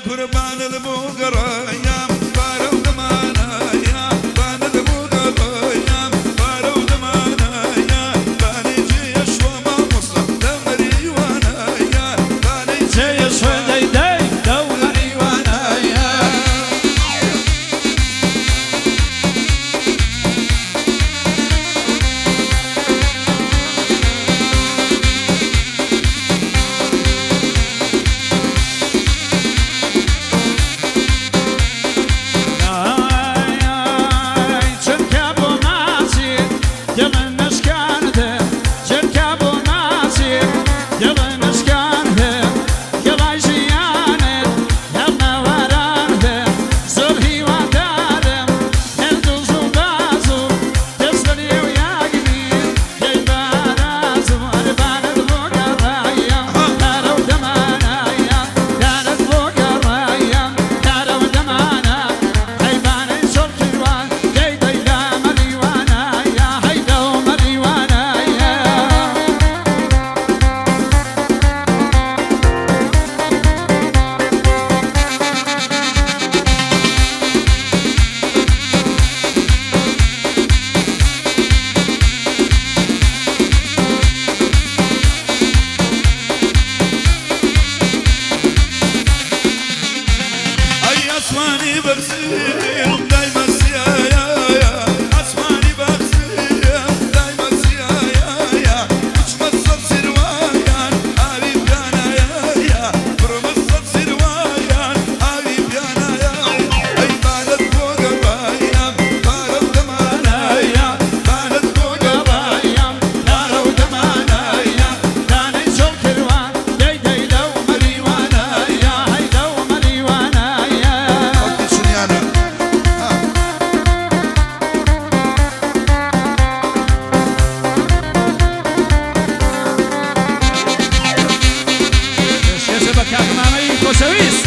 قوربانت بۆ گەڕایام پارە و دەمانایە بانت بۆ گەڕایام پارە و دەمانایە بانەی جێیە شوە مامۆستا لە مەریوانایە بانەی جێیە شوە دەی دەی دەو مەریوانایە. ئای چرکە بۆ ماچی دڵم نشکاندم، چرکە بۆ ماچی دڵم نشکاندم، گەڵای ژیانت هەڵنەوەراندم، زۆر هیوادارم هەردوو زوو بازوو دەست لەنێو یەک بین دەی بارازوو. ئەربانت بۆ گەڕایەم دارە و دەمانایە، دارت بۆ گەڕایەم دارە و دەمانە، هەیبانەی زۆر کیروان دەی دەی لە مەریوانایە، هەی دەو مەریوانایە. ئەی ئاسمانی بەخسیم دایمە سیایە، ئاسمانی بەخسیم دایمە سیایە، بچمە سەر سیروایان ئاوی پیانایە، بڕمە سەر سیروایان ئاوی پیانایە، ئەی بانت بۆ گەڕایەم پارە و دەمانایە، بانت بۆ گەڕایەم دارە و دەمانایە، دانەی چۆڵ کروان دەی دەی لەو مەریوانایە، هەی لەو مەریوانایە. خەڵکی چنیانە. پێشکەشە بە کاک مامەی خۆشەویست.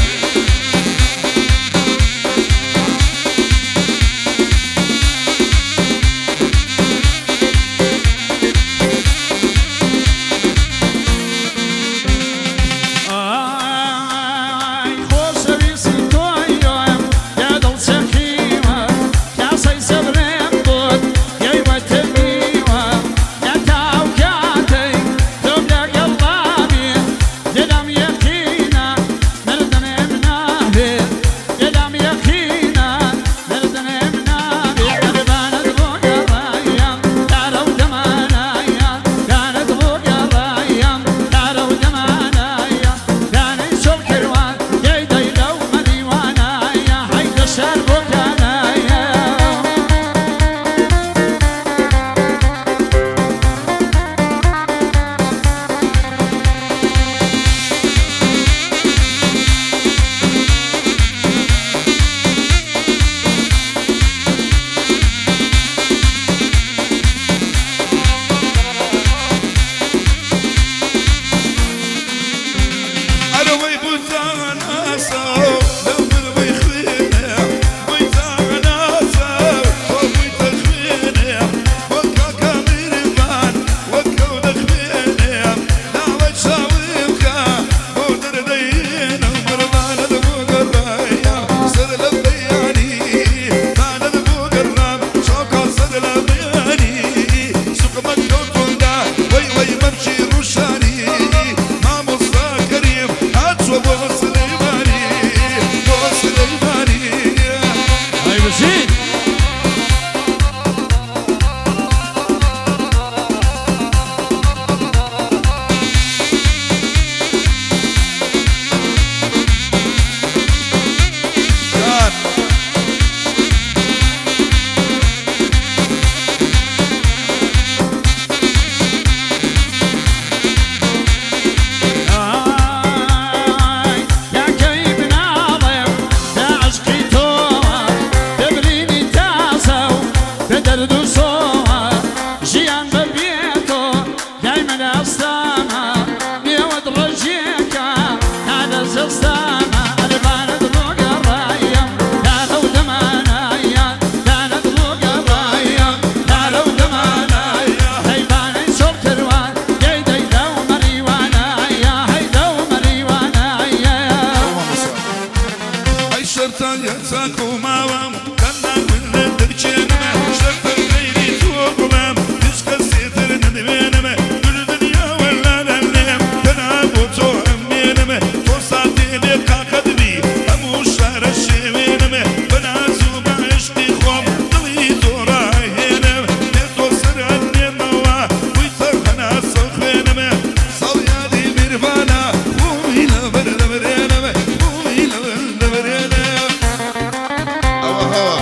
ئای خۆشەویستی تۆیم لە دڵ چەقیوە، کاسەی سەبرێم بۆت گەیوەتە میوە، لە تاو کاتەی تۆم لەگەڵ بێ دلم یەقینە مردنم نابێ، دلم یەقینە مردنم نابێ. قەربانت بۆ گەڕایم دارە و دەمانایە، دارت بۆ گەڕایم دارە و دەمانایە، دانەی چۆڵ کروان دەی دەی لەو مەریوانایە، هەی لە شار بۆکانایە. ئەرەوەی بوتاناسە لەو مروەی خوێنێ، بووی تاناسە بۆ بوویتە خوێنێ، وەک کاکا میرڤان وەک کەونە خوێنێ، داوای چاوی بکە بۆ دەردەینە، مرمانت بۆ گەڕایە سەر لە بەیانی، بانت بۆ گەڕام چاوکا سەر لە بەیانی، سوقمە کەوتوندا وەی وەی مەمشی ڕوشانی، مامۆستا کەریم هاتووە بۆ سلێمانی. هەتا یەساک و ماوەم تەنها من لە دەرچێنمە شەرتە غەیری تۆ گوڵم هیچ کەسێ تر نەدوێنمە دوور دنیا وەلا لەلێم تەنها بۆ تۆ ئەمێنمە تۆ ساتێ لێ قاقەت بی هەموو شارە شێوێنمە بە ناز و بە عشقی خۆم دڵی تۆ ڕاهێنم بێ تۆ سەر ئەنێمەوە بوویتە هەناسە خوێنمە ساڵیادی میرڤانا خۆی لەبەر دەمرێنم خۆی لەبەر دەمرێنم. ئەوە هەوا.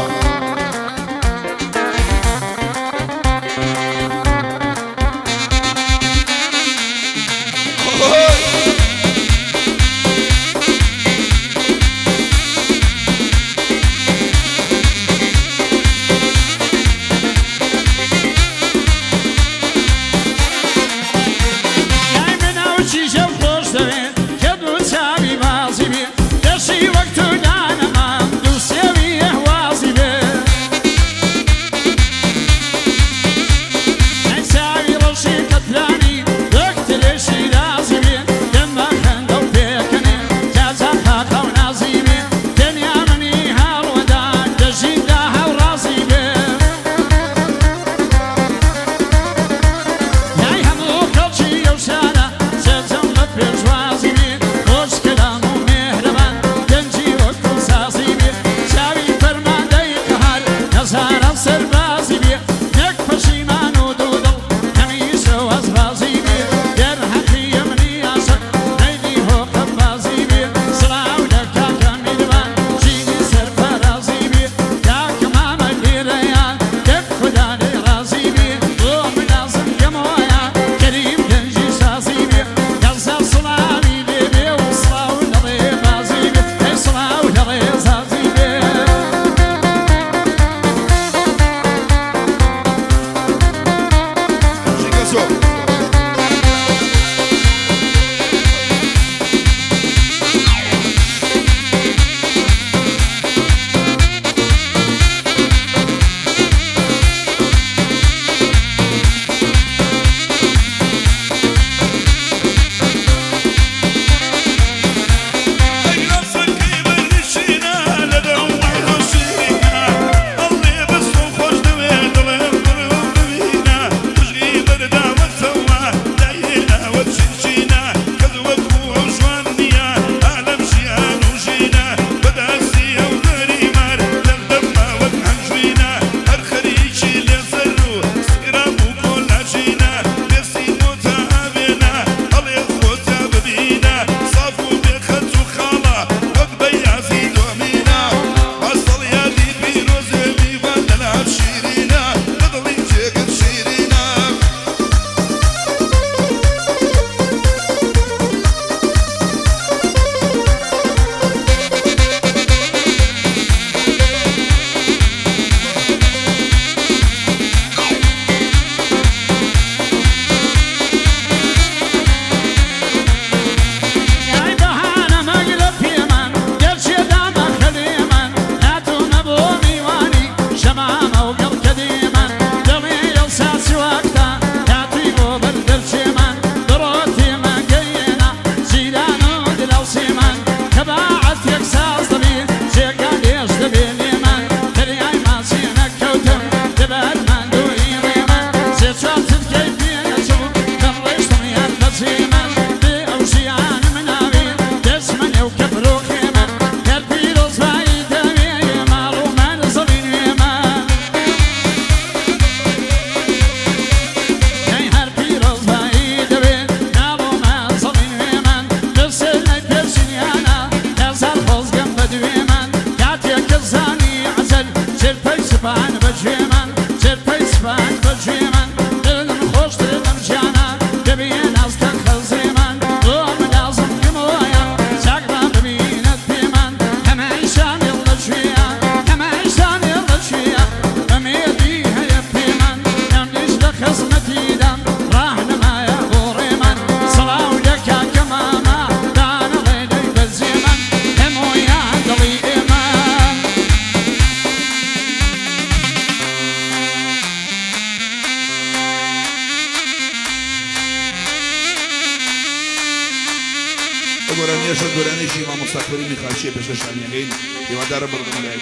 گۆرانیی مامۆستا کەریمی خاچیە پێشکەشتان ئەکەین، هیوادارم بەدڵ لایەک.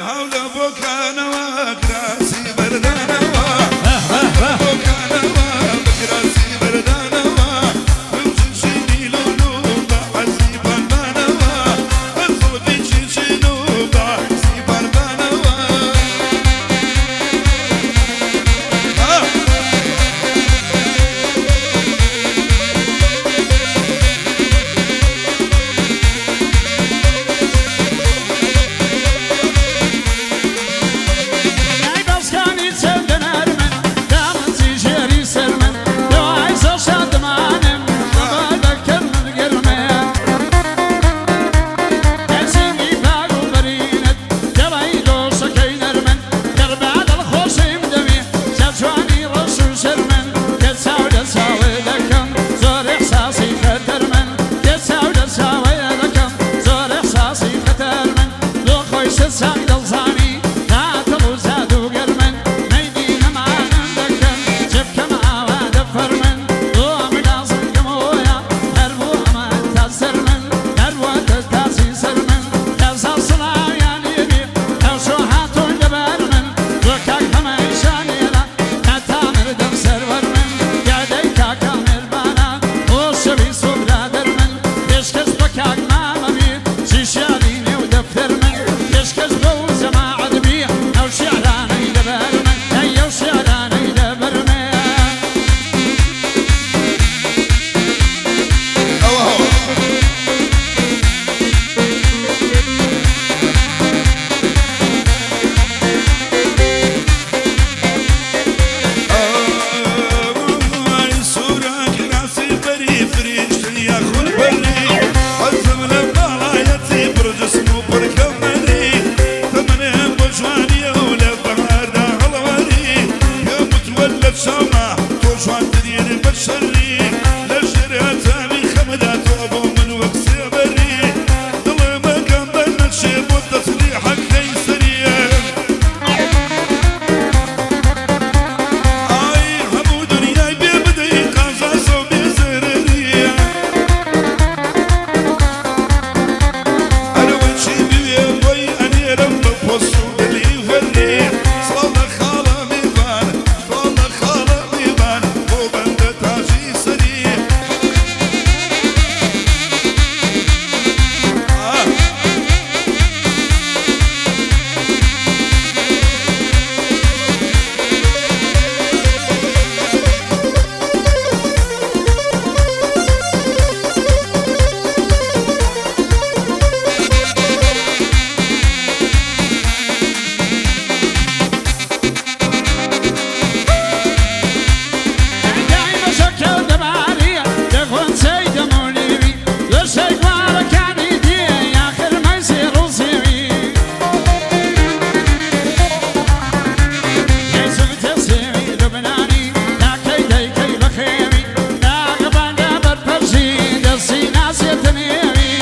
هەولە بۆکانەوە کراسی بەردانەوە، بۆکانەوە بکراسی بەردانەوە، بچینی لولو بە عەزی بانبانەوە، بەزڵبی چیچین و بە عەزی بانبانەوە. ئەی بەسکانی چەندە نەرمن، دامنجی ژێری سەر من، دوای زۆر شادمانم، خەبەر بەکەر من گەرمە. دەسینگی پاک و بەرینت، دەڵێی دۆشەکەی نەرمن، دەربا دڵخۆشیم دەوێ، چاوجوانی ڕەش و شەرمن، کە چاو لە چاوێ دەکەم، زۆر ئیحساسی خەتەر من، کە چاو لە چاوێ دەکەم، زۆر ئیحساسی خەتەر من، بۆ خۆی سەرساک دڵزانی، تاتڵ و جادوگەر من، مەیدی نەمانم دەکەن، چ بکەم ئاوا دەفەرمن، بۆ ئەم گازنگەمەوەیە، هەر بۆ ئەمە تا سەر من، هەر بۆ تاسی سەر من، تازا سڵاویان لێبێ، ئەوشۆ هاتوون لەبەر من، بۆ کاک هەمەیشانێرە، هەتا مردم سەروەر من، یادەی کاکە مێربانە، خۆشەویست و برادەر من، پێشکەش بە کاک مامە بێ، چی شیعری نێو دەفتەر من، پێشکەش بەو جەماعەت بێ، ئەو شیعرانەی لەبەر من، ئەی ئەو شیعرانەی لەبەر من. ئەوە هەوە. ئای سوورە کراسی بەری فریشتە یاخود بەری، حەزم لە باڵایەتی پڕ جسم و پڕ کەمەری، تەمەنێم بۆ جوانیە و لە بەهاردا هەڵوەری، پێم وتووە لە چاوما تۆ جوانترین بەشەری، لە ژێر هەتاوی خەمدا تۆ بۆ من وەک سێبەری، دڵمەکەم بەرنەچێ بۆ تەسریحەکەی سەریە. ئای هەموو دنیای بێ بدەی قازانج و بێ زەرەریە، ئەرەوە چی بوێ بۆی ئەنێرم بە پۆست و دەلیڤەری. سڵاو لە خاڵە میوان، سڵاو لە خاڵە میوان، بۆ بەندە تاجی سەری. دایمە شەکە دەباریە، دەخۆن چەی دەمۆلیوی، لەشەی گوارەکانی دێ، یاخر مەیسی ڕوزیوی. یەسوف تەسێوی لوبنانی، ناکەی دەیکەی بەخێوی، ناگەبان لەبەر پەرژی، دەستی ناسێتە نێوی.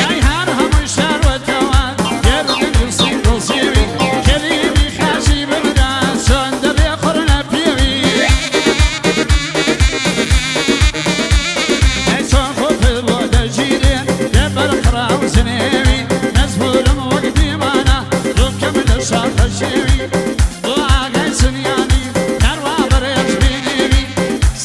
ئەی هەر هەمووی شاروەتەوە، گەردن و ڕۆزیوی، کەریمی خاچی بمرا، چۆن دەبێ خڕنە پێوی. ئەی چۆن خۆت بۆ دەگیرێ، لەبەر خڕا و زنێوی، مەجبوورم وەک دیوانە، ڕووکەم لە شاخە شێوی. بۆ ئاگای سنیانی، هەروا بەڕێژ بینێوی،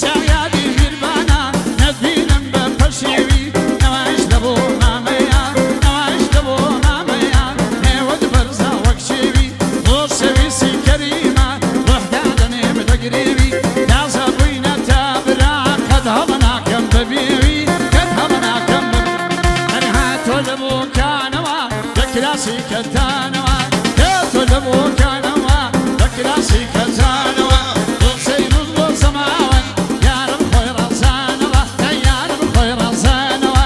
سایادی میربانە، نەتبینم بە پەشێوی. نەوایش لە بۆ مامەیە، نەوایش لە بۆ مامەیە، نێوەت بەرزە وەک شێوی. خۆشەویستی کەریمە، ڕۆحدا دەنێم دەگرێوی، تازە بووینە تا برا، قەت هەڵە ناکەم بەبێوی، قەت هەڵە ناکەم بە هەرها تۆ لە بۆکانەوە، لە کراسی کەتانەوە، تۆ لە بۆکانەوە، لە کراسی کەتانەوە، بۆ سەیر و بۆ سەماوەن، یارم خۆی ڕازانەوە، ئەی یارم خۆی ڕازانەوە. ئەوە.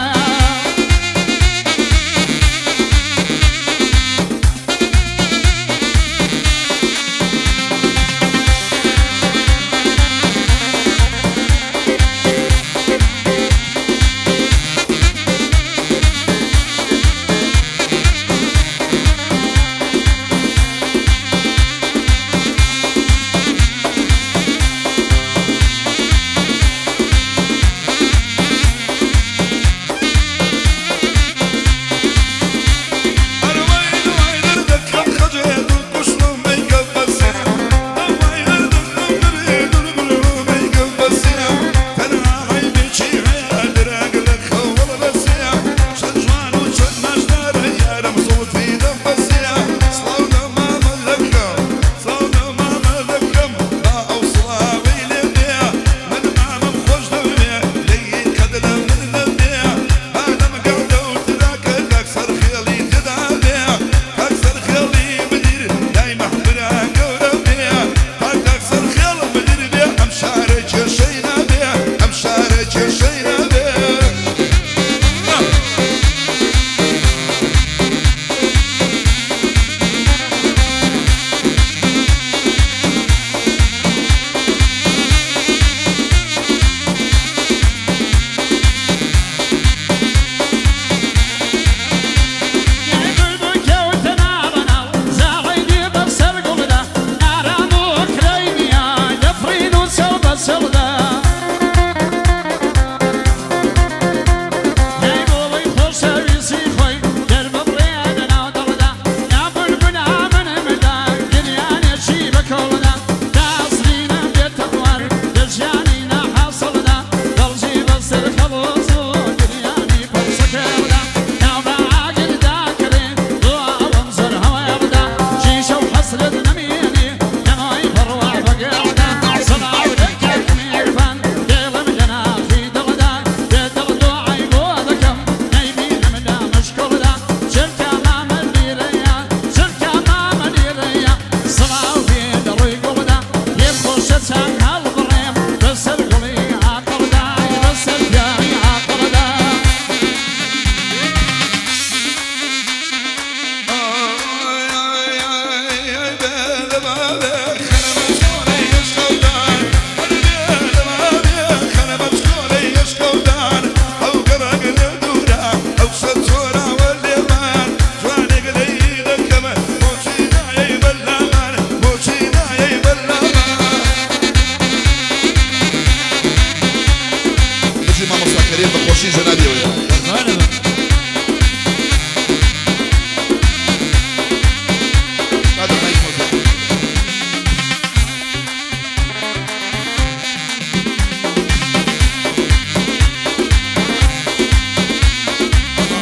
بەخشی جەنابیەوەیە. قادر مایک مۆزە.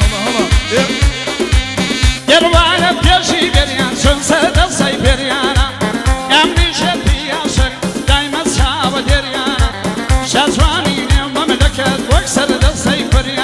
هەڵا هەڵا ئێ. دەروانە پێشی بێریان چۆن سەردەسەی پێریانە، ئەمنیشە پیاشق دایمە چاوە دێریانە، شاجوانی نێو مەملەکەت وەک سەردەسەی پریانە.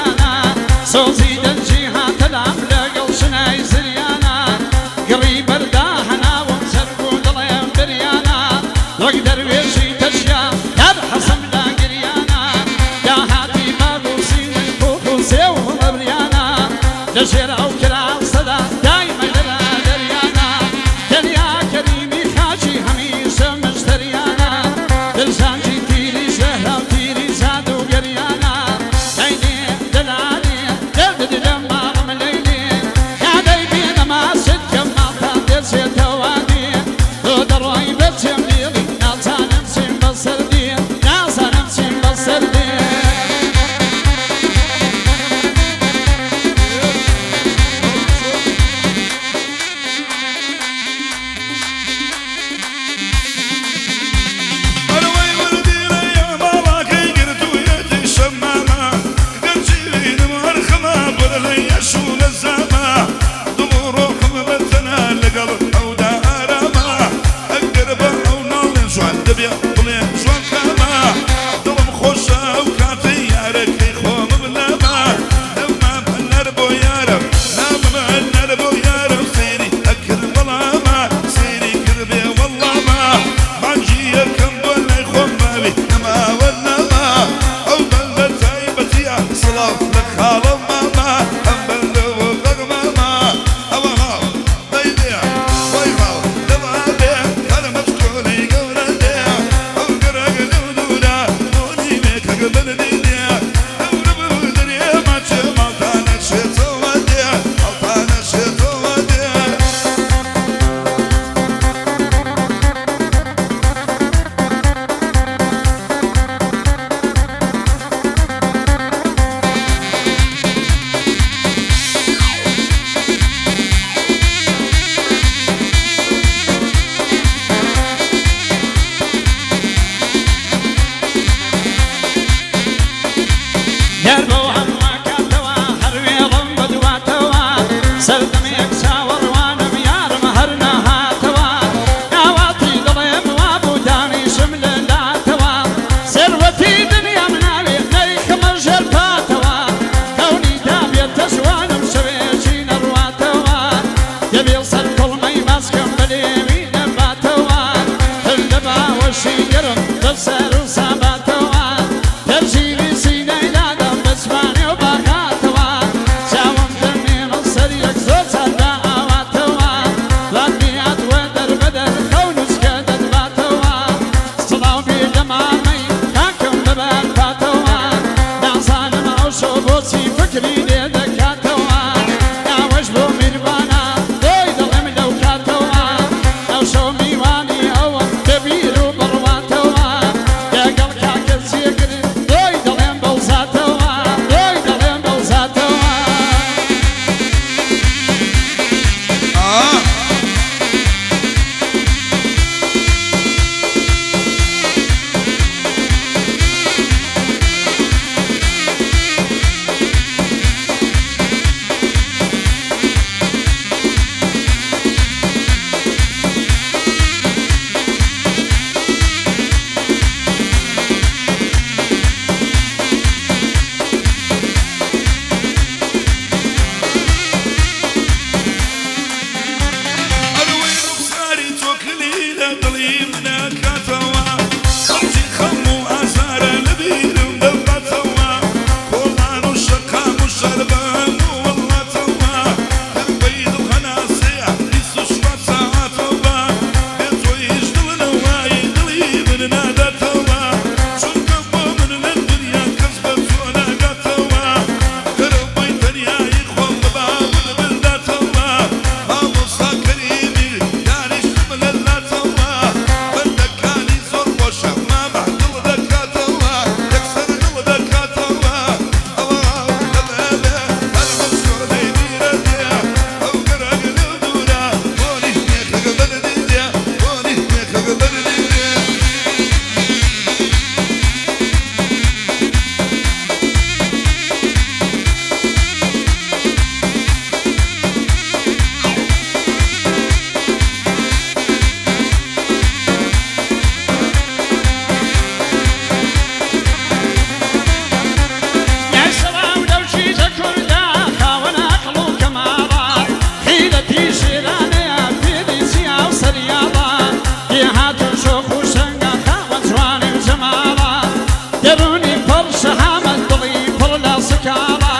دەروونی پڕ شەهامەت دڵی پڕ لە سکاڵا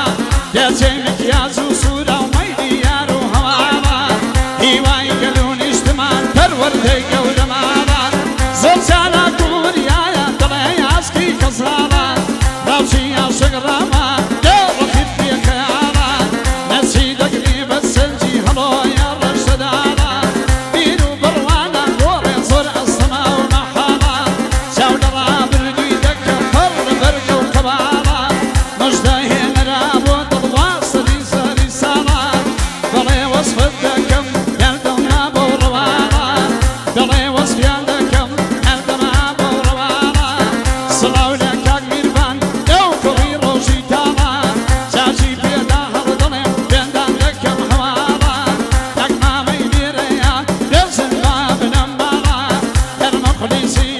دەچێ مکیاج و سوورە و مەیلی یار و هەواڵە هیوای گەل و نیشتمان پەروەردەی گەورە ماڵە زۆر چالاک و وریایە دڵێ ئاسکی کەساڵە ڕاوچی عاشق ڕاما دێ ڕقیب بێ خەیاڵە نەچی دەگری بە سەرجی هەڵۆیە ڕەشەداڵە بیر و بڕوانە گۆڕێ زۆر ئەستەمە و مەحاڵە چاو لە ڕابردووی دەکەم پڕ لە بەرگە و قەباڵە مژدە هێنەرە بۆ دڵ وا سەری سەری ساڵە بەڵێ وەسفت دەکەم هەردەما بەو ڕەواڵە بەڵێ وەسفیان دەکەم هەردەما بەو ڕەواڵە سڵاو لە کاک میربان ئەو کوڕی ڕۆژی تاڵە چاچی پێدا هەڵدەڵێم بێندان دەکەم هەواڵە کاک مامەی لێرەیە بێژن با بنەماڵە هەر مەخلیسی